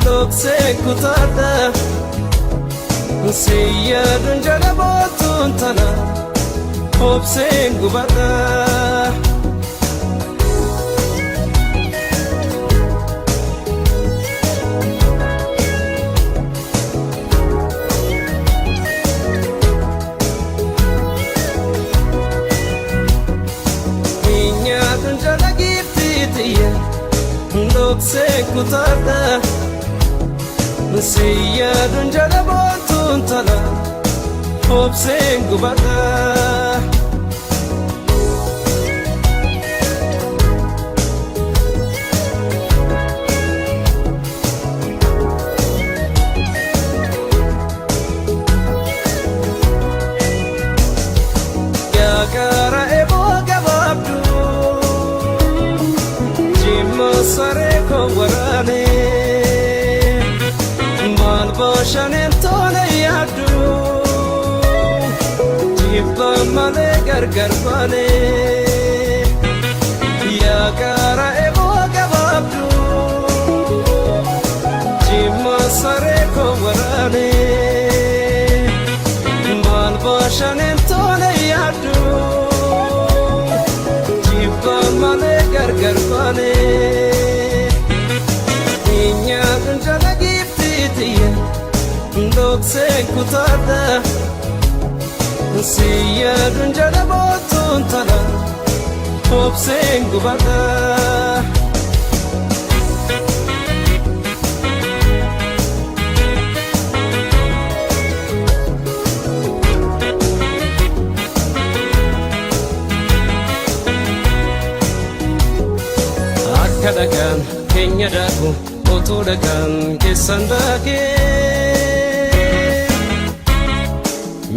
Dhoksee kutaadha. Si yaaduun jala boontuun tana obseen gubadha. Nyaatuun jala giiftii xiyya dhoksee kutaadha. Si yaaduun jala boontuun tana obseen gubadha. Yaa karaa eeboo gabaabduu jimma saree koo waraanee maal bashaneen tola yaaddu jibba malee gargar baanee. Yaa karaa eeboo gabaabduu jimma saree koo waraanee maal bashaneen tola yaaddu jibba malee gargar baanee. Nyaatuun jala giiftii xiyya dhoksee kutaadha. Si yaaduun jala boontuun tana obseen gubadha. Akka dhagaan keenya daaku utuu dhagaan keessan daakee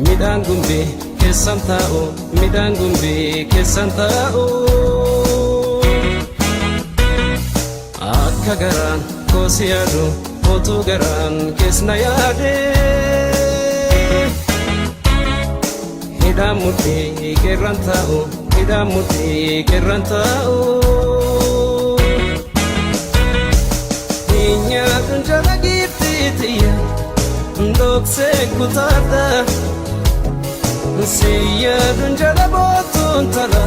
midhaan gumbee keessan taa'u midhaan gumbee keessan taa'u. Akka garaan koosi yaadu utuu garaan keessna yaade hidhaan mudhii qeerran taa'u hidhaan mudhii qeerran taa'u. Nyaatuun jala giiftii xiyya dhoksee kutaadha. Si yaaduun jala boontuun tana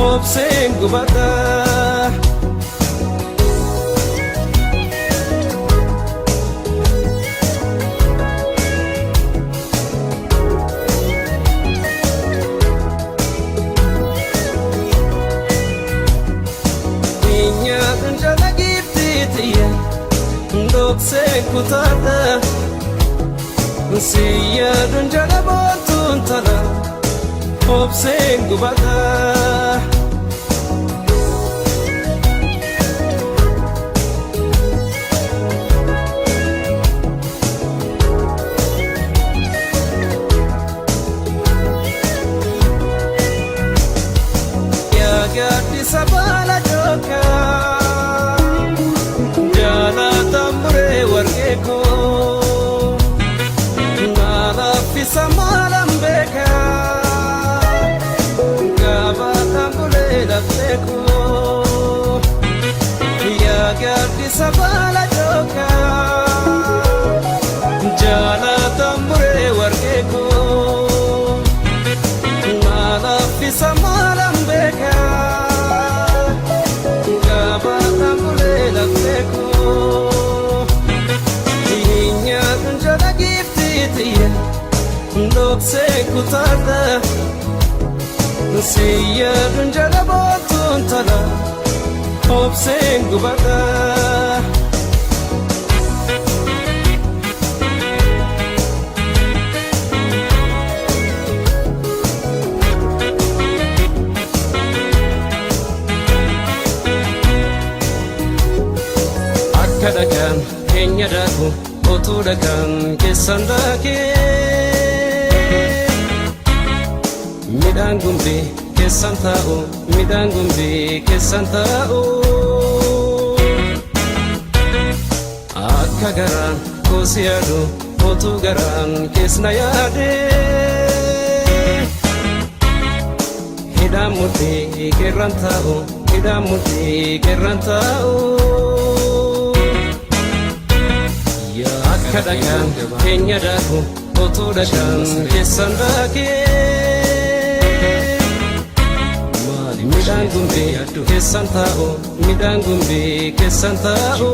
obseen gubadha. Nyaatuun jala giiftii xiyya dhoksee kutaadha. Si yaaduun jala boontuun tana obseen gubadha. Yaa gaaddisa baala jookaa jaalatan muree warqee koo naalaffisa maalan beekaa gabaadhaan bulee lafee koo. Yaa gaaddisa baala jookaa jaalatan muree warqee koo naalaffisa maalan beekaa gabaadhaan bulee lafee koo. Nyaatuun jala giiftii xiyya dhoksee kutaadha. Si yaaduun jala boontuun tana obseen gubadha. Akka dhagaan keenya daaku utuu dhagaan keessan daakee midhaan gumbee keessan taa'u midhaan gumbee keessan taa'u. Akka garaan koosi yaadu utuu garaan keessna yaade hidhaan mudhii qeerran taa'u hidhaan mudhii qeerran taa'u. Akka dhagaan keenya daaku utuu dhagaan keessan daakee. Midhaan gumbee keessan taa'u, midhaan gumbee keessan taa'u.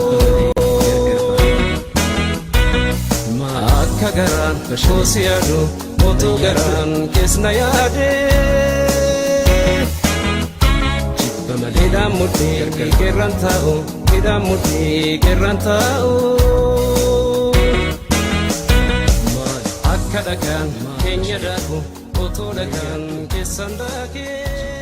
Akka garaan koos yaadu utuu garaan keessna yaade. Hidhaan mudhii qeerran taa'u, hidhaan mudhii qeerran taa'u. Akka dhagaan keenya daaku utuu dhagaan keessan daakee.